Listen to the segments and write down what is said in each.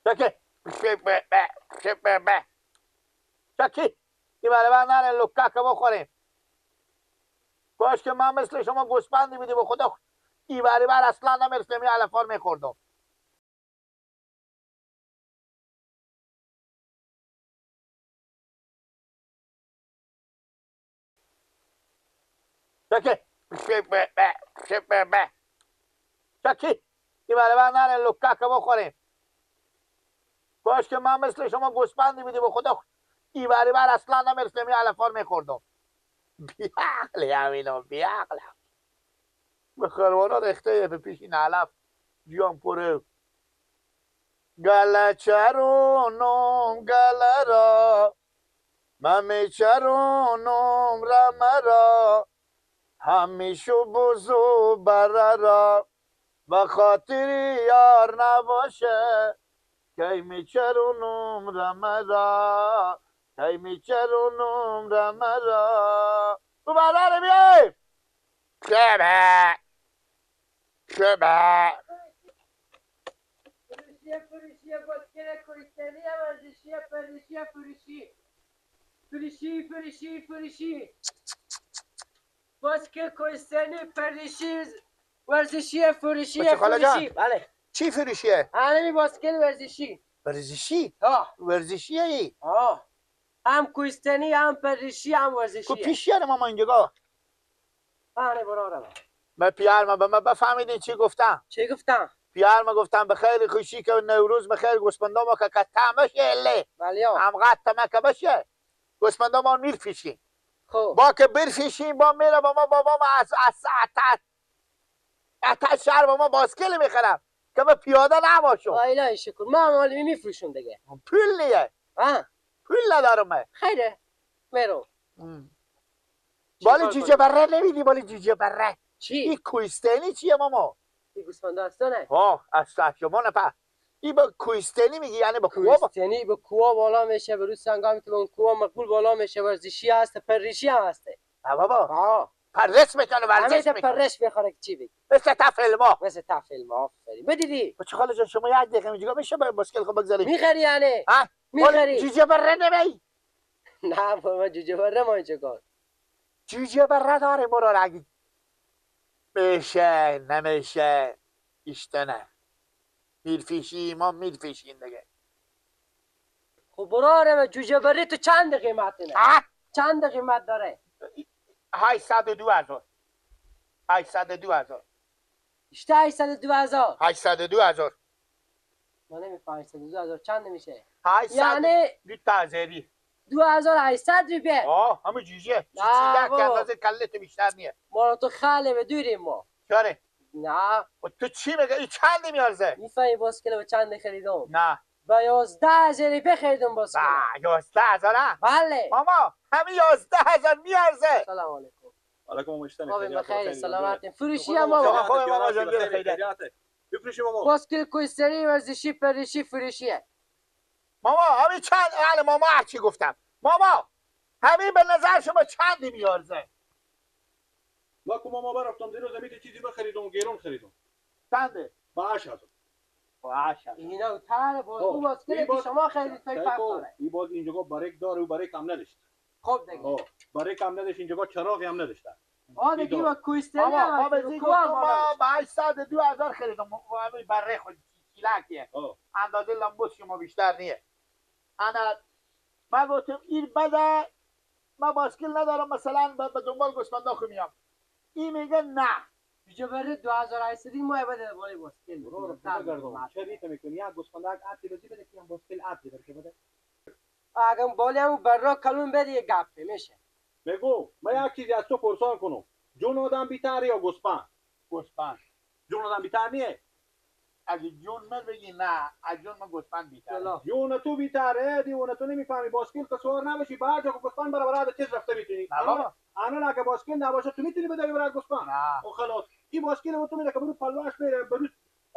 چکی چکی این برای من نره لکه که بخوریم. کاش که من مثل شما گوسفندی بودیم و خدا این برای بر اصلا نمیرسیم این علفار میخوردم. چکی چکی این برای من نره لکه که بخوریم. کاش که من مثل شما گوسفندی بودیم و خدا این برای بر اصلا نمیرسیم این علفار میخوردم. بیعقلی همینا بیعقلم. به خروانا رخته به پیش این علف جیان پره. گله چرونم گله را من چرونم رمه را همیشه بزو بره را و خاطر یار نباشه کی میچرونم رمه را کی میچرونم رمه را. تو بره رو بیاییم. شبه شبه فروشیه فروشیه باسکل کوهستانی ورزشیه پرشیه فروشی فروشی فروشی فروشی باسکل کوهستانی پرشی ورزشیه فروشیه فروشی. بله چی فروشیه؟ همین باسکل ورزشی. ورزشی؟ ها ورزشیه ای؟ ها هم کوهستانی هم پرشی هم ورزشیه. کو پیش یاره ماما اینجا؟ آره برارم. من پیار ما به من بفهمیدین چی گفتم؟ چی گفتم؟ پیار ما گفتم به خیر خوشی که نوروز به خیر گوسفندا ما که کتم بشه اله. بله هم قطع که بشه گوسفندا ما میرفیشیم. خب با که برفیشیم با میره با ما بابا ما از از شهر با ما باسکل میخرم که من پیاده نباشم. الهی شکر ما مالی میفروشم دیگه. پول نیه. ها پول ندارم من. خیره میرم. بالی جوجه بره نمیدی؟ بالی جوجه بره چی؟ این کوهستانی چیه ماما؟ این گوسفندا هستانه؟ ها از شما نپه. این با کوهستانی میگی یعنی با کوه کوهستانی با کوه بالا میشه به روز سنگامی که به اون کوه مقبول بالا میشه ورزشی هست پرشی هم هسته. نه بابا ها پرش میکنه ورزش میکنه پرش میخوره که چی بگی مثل تا فیلم‌ها مثل تا فیلم‌ها. آفرین بدیدی بچه خاله جان شما یک دقیقه اینجا میشه با باسکل خود بگذاریم میخری یعنی ها میخری جوجه بره نمی نه بابا جوجه بره ما اینجا کار جوجه بره داره برو اگه بشه نمیشه ایشته نه میرفیشی ما میرفیشیم دیگه. خب براره جوجه بره تو چند قیمت نه؟ چند قیمت داره؟ 802,000. 802,000. اشته 802,000. 802,000. من نمیفهمم 802,000 چند میشه؟ یعنی دو تازری 2800 روپیه. آه همون جوجه چیزی که اندازه کله تو بیشتر نیه. ما تو خاله به دوریم ما. چاره؟ نه و تو چی میگه؟ این چند میارزه؟ میفهمی باسکل به چند خریدم؟ نه با 11,000 روپیه خریدم باسکل. 11,000؟ بله ماما همین 11,000 میارزه. سلام علیکم. علیکم مشتنی. بابا بخیر سلامت. فروشی هم بابا. خب ماما جان بیا خیریت. بفروشی بابا. باسکل کوهستانی ورزشی پرشی فروشیه. ماما همین چند یعنی ماما هرچی گفتم ماما همین به نظر شما چندی میارزه؟ ما کو ماما برفتم دیروز همین چیزی بخریدم گرون خریدم. چنده؟ با 8,000. با 8,000. اینا تر باز او باسکل که شما خریدید تا فرق داره. این باز اینجا بریک داره و بریک هم نداشت. خب دیگه. بریک هم نداشت اینجا چراغی هم نداشت. آ دیگه با کوهستانی ما به ما با 802,000 خریدم. همین بره خود چیلاکیه. اندازه لامبوس شما بیشتر نیه. انا من گفتم این بده من باسکل ندارم مثلا به دنبال گوسفندا خو میام. این میگه نه جوجه بره 2800 ما بده بالای باسکل. برو بگردم چه ریت میکنی یک گوسفندک عطی بزی بده که باسکل عطی بده بده. اگه بالای همون برا کلون بده یه گپه میشه. بگو من یک چیزی از تو پرسان کنم جون آدم بیتر یا گوسفند؟ گوسفند. جون آدم بیتر نیه؟ اگه جون من بگی نه از جون من گوسفند بیتره. جون تو بیتره دیوونه تو نمیفهمی باسکل که سوار نباشی به هر جا که گوسفند بره برای چیز رفته میتونی. الان اگه باسکل نباشه تو میتونی بدوی برای گوسفند. نه خلاص این باسکل تو میده که برو پلوش میره برو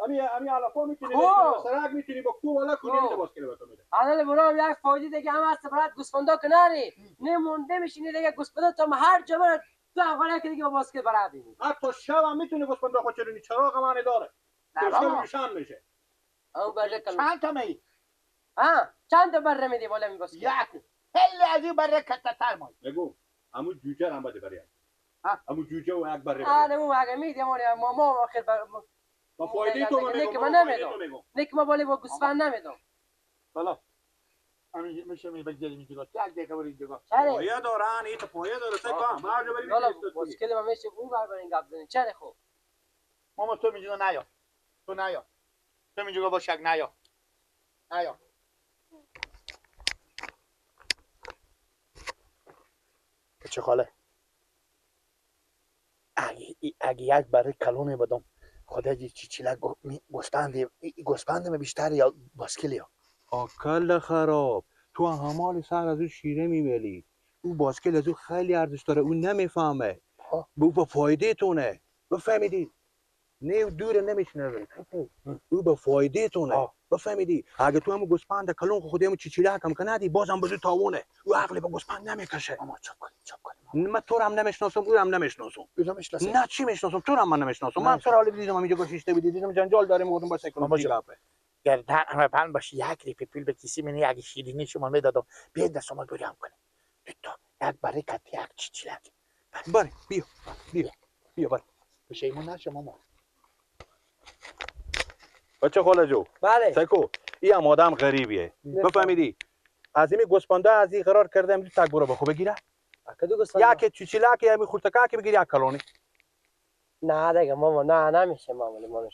امی علفا میتونی سرک میتونی با کو والا کنی میده باسکل به تو میده. الان برام یک فایده دیگه هم هست برات گوسفندا کناری نمونده میشینی دیگه گوسفندا تا هر جا بره تو افغانه که دیگه با باسکل برای بینی. حتی شب هم میتونی گوسفندا خود چرونی چراغ من داره. روشن میشه. او برای کلون. چند تا می؟ ها چند تا بره میدی بالا می باسکل؟ یک هل از این بره کتتر مای. بگو همون جوجه هم بده برای. ها همون جوجه و یک بره. آره اون اگه میدی ما آخر با فایده تو میگم. من نمیدم. نه که ما بالا با گوسفند نمیدم. حالا همین میشه می بگیری میگی یک دقیقه برو اینجا. پایه دارن این تو پایه داره سه تا ما جو بریم. حالا مشکل ما میشه اون بر برین گپ زنی. چرا خب ماما تو میگی نیا. تو نیا. تو میگی با شک نیا. نیا. چه خاله اگه یک برای کلونه بدم خدا جی چیچیلک گوسپند بیشتر یا باسکل یا آکل خراب تو همال سر از او شیره میملی. او باسکل از او خیلی ارزش داره، او نمیفهمه. او با فایده تونه، بفهمیدی؟ نه دور نمیشنوه. او با فایده تونه، بفهمیدی؟ اگه تو همون گوسپند کلون خودی همون چیچیلک هم کندی بازم بزرگ تاوونه. او عقلی با گوسپند نمیکشه. اما چاپ کنیم چاپ کنیم. من تو رو هم نمیشناسم، او رو هم نمیشناسم. نه چی میشناسم؟ تو رو هم من نمیشناسم. من تو رو حالا دیدم اینجا گوشیشته بودی، دیدم جنجال داریم گفتم باشه کنم. گردن همه پن باشه یک ریپی پول به کیسی منی اگه شیرینی شما میدادم بیاین دست شما بری هم کنیم دو تا یک برای کت یک چیچیلک بله بیا بیا بیا بله پشیمون نشه ماما. بچه خاله جو بله سکو این هم آدم غریبیه بفهمیدی؟ از این گوسپنده از این قرار کرده امروز تک برو بخو بگیره یک چیچیلک یا می خورتکا که بگیری یک کلونی. نه دیگه ماما نه نمیشه ماما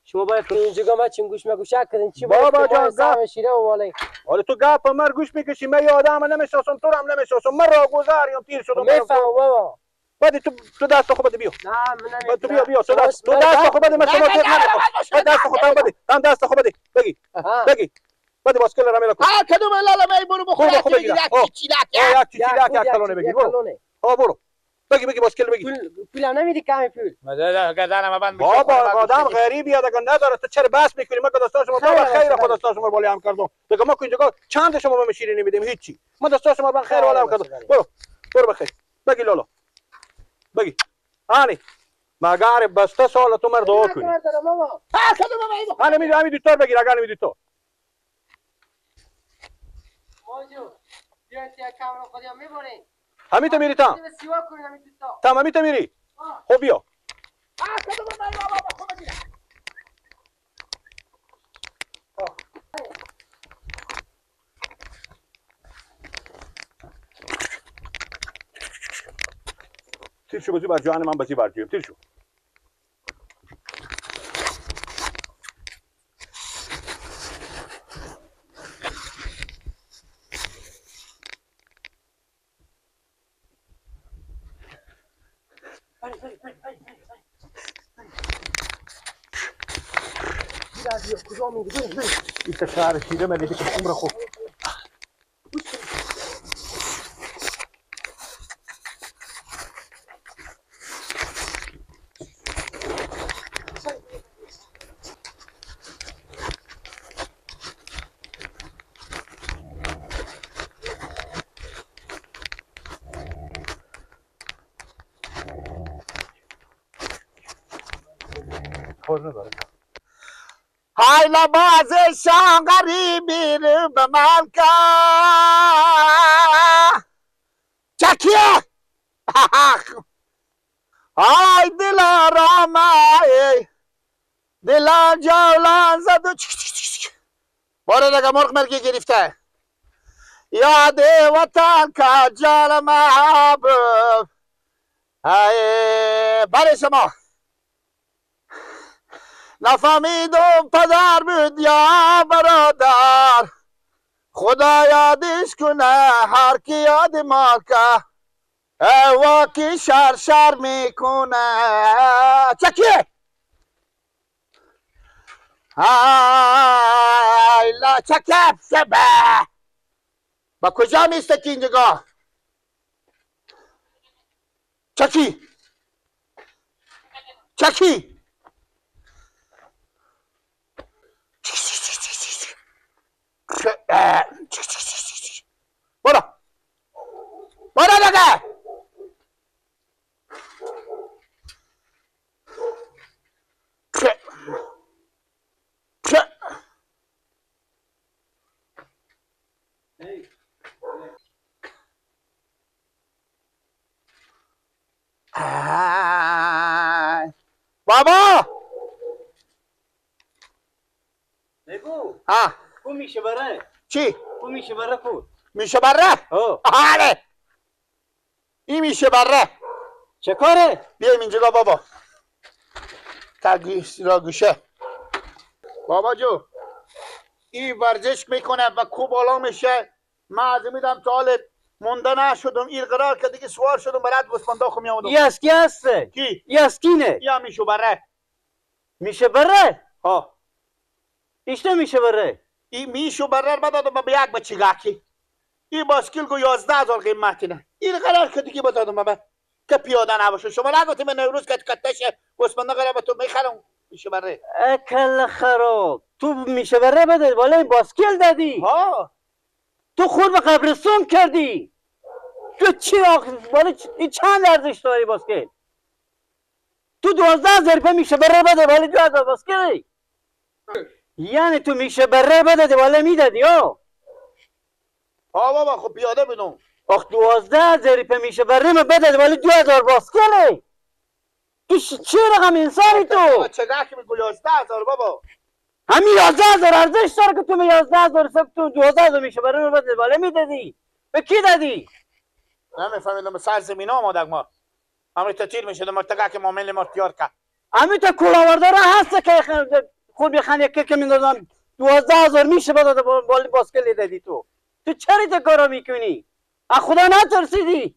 شما باید تو اینجا ما چیم گوش مگوشک کردین چی باید بابا جان گپ شیره و مالی. حالا تو گپ مر گوش میکشی. من یه آدم نمیشناسم، تو رو هم نمیشناسم. من راهگذریم تیر شدم. میفهمم بابا. بده تو دست خود بده بیا. نه من تو بیا بیا تو دست خود بده. من شما تیر نمیخوام. دست خود بده. هم دست خود بده. بگی بگی بده باسکل را میلا کن. ها کدوم لالا می برو بخور. یک چیچیلک یک چیچیلک یک کلونه بگی برو. ها برو بگی بگی باسکل بگی. پول هم نمیدی کمی پول. بابا آدم غریبی دیگه نداره. تو چرا بحث میکنی؟ ما که دستا شما بابا خیر خدا دستا شما بالا هم کردم دیگه. ما که اینجا چند شما به شیرینی میدیم هیچی. ما دستا شما بن خیر بالا هم کردم. برو برو بخیر بگی لالا بگی. آنی مگر بسته سال تو مر دعا کنی. آنی میدی همین دوتا بگیر. اگر نمیدی تو موجو بیا تیا کامرا خودم میبرین. همین تو میری تام. تام همین تو میری. خب بیا. تیر شو بزی بر جوان من بزی بر جویم. تیر شو. این شهر شیره مگه که عمر خوب های لباز شان غریبی رو به من که چکیه های دل آرامه دلم جولان زد و باره دیگه مرغ مرگی گرفته یاد وطن که جان محبوب های برای شما نفهمیدم پدر بود یا برادر خدا یادش کنه هر کی یاد ما که واکی شر شر میکنه چکیه ای لا چکه سبه با کجا میسته که اینجا چکی چکی برو برو دیگه بگو. ها کو میشه بره؟ چی؟ کو میشه بره کو؟ میشه بره؟ آره این میشه بره. چه کاره؟ بیایم اینجا بابا. تا گوشه. بابا جو این ورزش میکنه و کو بالا میشه. من از میدم تا حال مونده نشدم. این قرار که دیگه سوار شدم برات گوسفندا خو میامدم. این از کی هسته؟ کی؟ این از کینه؟ یا میشه بره. میشه بره؟ ها. ایش میشه بره. این میشه بره بدادم به یک بچگاکی. این باسکیل گو 11,000 قیمتی نه. این قرار که دیگه بدادم به که پیاده نباشه. شما نگفتیم من نوروز که کتش گوسفندا قرار به تو میخرم. میشه بره. اکل خراب. تو میشه بره بده بالا این باسکیل دادی. ها. تو خود به قبرستون کردی. تو چی بالا این چند ارزش داری باسکیل؟ تو 12,000 روپیه میشه بره بده بالا 2,000 باسکیل. یعنی تو میشه بره بده بالا میدادی ها. ها بابا خب پیاده بدون. آخ 12,000 روپیه میشه بره بده بالا 2,000 باسکیل. تو چه رقم انسانی تو؟ چگه که میگو 11,000 بابا. همین 11,000 ارزش داره که تو 11,000 حساب تو 12,000 میشه برای بده بالا میدادی. به کی دادی؟ نمیفهمیدم سر زمین آمادگ ما. همین تا تیر میشد مرتگه که معامله ما تیار کرد. همین تا کلاوردار هست که خود بخند یک که میدادم 12,000 میشه بده بالا باسکل دادی تو. تو چرا این کارو میکنی؟ از خدا نترسیدی؟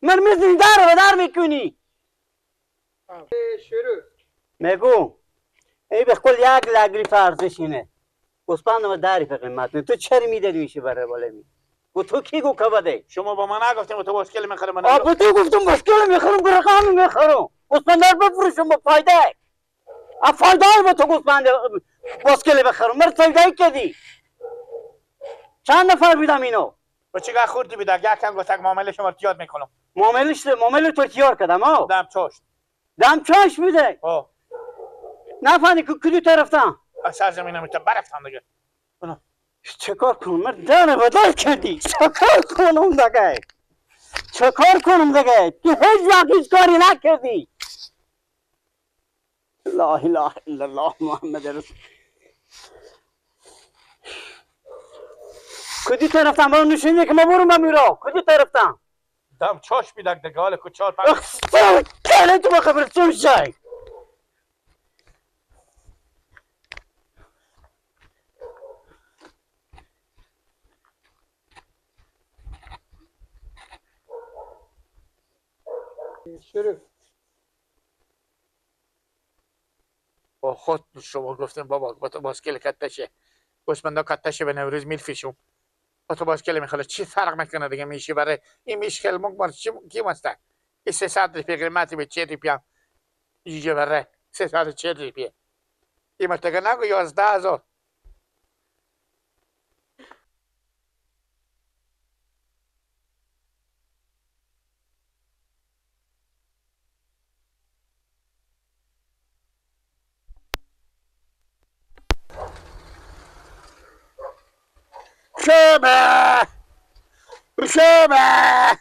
من میزنی در به در میکنی. شروع. میگو ای به کل یک لگری ارزش اینه. گوسفند ما داری به قیمت. تو چرا میدادی میشه برای بالا می؟ گو تو کی گو که بده؟ شما با من نگفتیم تو باسکل میخرم. من آ تو گفتم باسکل میخرم گرخم میخرم. گوسفند بفروشم با فایده. ا فایده با تو گوسفند باسکل بخرم. مر فایده کردی. چند نفر بیدم اینو؟ با چیگاه خوردی بیدم؟ یکم گفتم معامله شما رو یاد میکنم. معامله تو تیار کردم ها. دم چاشت. دم چاش میده. نفهمی که کدو طرفتم؟ از سر زمینم میتونم برفتم دیگه. چه کار کنم؟ من در بدل کردی. چه کار کنم دیگه؟ چه کار کنم دیگه؟ تو هیچ وقت هیچ کاری نکردی. لا اله الا الله محمد رسول. کدو طرفتم؟ برو نشینه که ما برو من میرا. کدو طرفتم؟ دم چاش میدک دیگه حالا که 4 5 کله تو بخبر شای. شروع. با خود شما گفتم بابا با تو باسکل کتشه گوسفندا کتشه به نوروز میلفیشم. با تو باسکل میخوره چی فرق میکنه دیگه میشه برای این میشکل مک چی کی مسته این 300 روپیه قیمتی به 40 روپیه اینجا برای 340 روپیه این مرتگه نگو 11,000. شبه شبه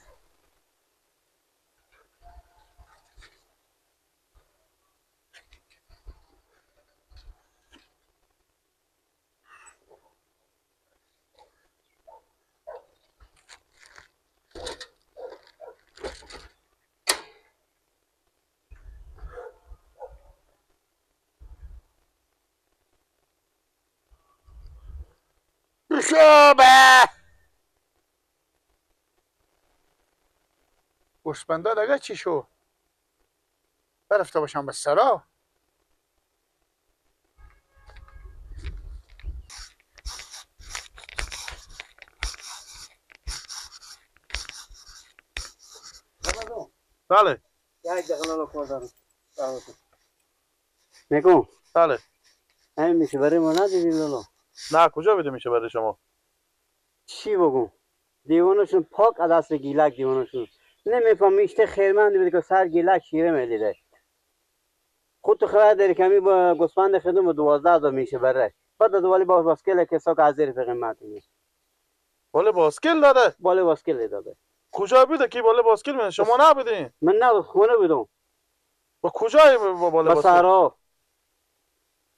شبه گوسفندا دیگه چی شو؟ برفته باشم به سرا. بله. یک دقیقه لالا کار دارم. میگم. بله. همین میشه برای ما ندیدی لالا؟ نه کجا بده میشه برای شما؟ چی بگم؟ دیوانشون پاک از دست گیلک دیوانشون. نمیفهم میشته خیرمند بوده که سر گیلک شیره میدیده. خود تو خبر داری که با گوسفند خدم 12,000 میشه بره. بعد دوباره با باسکل که ساک از زیر قیمت میشه. بالا باسکل داده؟ بالا باسکل داده. کجا بوده کی بالا باسکل میده؟ شما نبودین؟ من نه خونه بودم. با کجای با بالا باسکل؟ با سرا.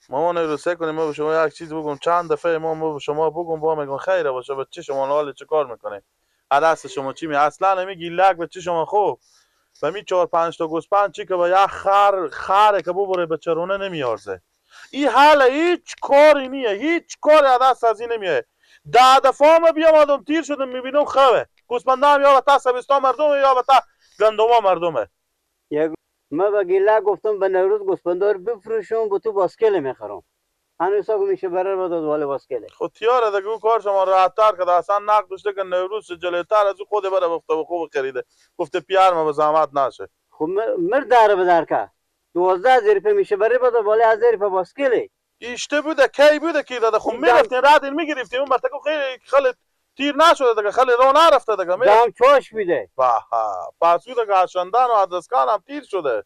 مامان رو سه کنیم، ما به شما یک چیز بگم، چند دفعه ما به شما بگم با میگم خیره باشه، بچه شما حال چه کار میکنه؟ عدس شما چی می اصلا نمیگی لک بچه شما خوب و می 4 5 تا گوسفند چی که با یک خر خره که ببره به چرونه نمیارزه. این حال هیچ کاری نیه، هیچ کاری عدس از این نمیه. ده دفعه ما بیام آدم تیر شدم میبینم خوه گوسفنده هم یا به تا سبستا مردمه یا به تا گندما مردمه. یک ما به گیله گفتم به نوروز گوسفندار بفروشم با تو باسکل میخرم. هنوز ساگو میشه برر بداد والا باسکله. خب تیاره دیگه، او کار شما راحت تر کرده، اصلا نقد داشته که نوروز جلوتر از او خود بره گفته و خوب خریده، گفته پیار ما به زحمت نشه. خب مر داره به در که 12,000 روپیه میشه بره بداد والا 1000 روپیه باسکله. ایشته بوده کی بوده کی داده. خب میرفتین رد میگرفتیم اون مرتکو خیلی خیلی تیر نشده دیگه، خیلی رو نرفته دیگه. دام چوش میده. به پس او دیگه اشندن و ادرسکان هم تیر شده.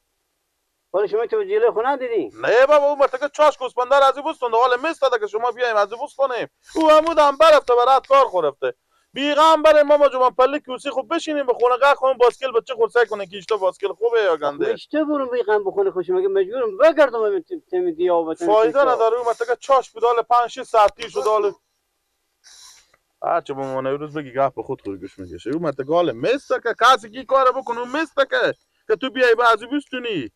ولی شما تو جلوی خونه دیدی؟ نه بابا اون مرتکه چاش گوسفندر از او بستونده، حالا مثل دیگه شما بیایم از او بستونیم. او همود هم برفته برات کار خورفته. بیغم بره ماما جوان پله کوسی خوب بشینیم به خونه قه خون باسکل بچه خود سعی کنه که ایشتا باسکل خوبه یا گنده. ایشتا برم بیغم بخونه خوش مگه مجبورم بگردم تیم دیا و فایده نداره. اون مرتکه چاش بود حالا 5 6 ساعت تیر شد. حالا هرچه به ما روز بگی گپ خود خود گوش میکشه. او مرتکه حالا مثل که کسی کی کار بکنه اون مثل که تو بیای به از او بستونی.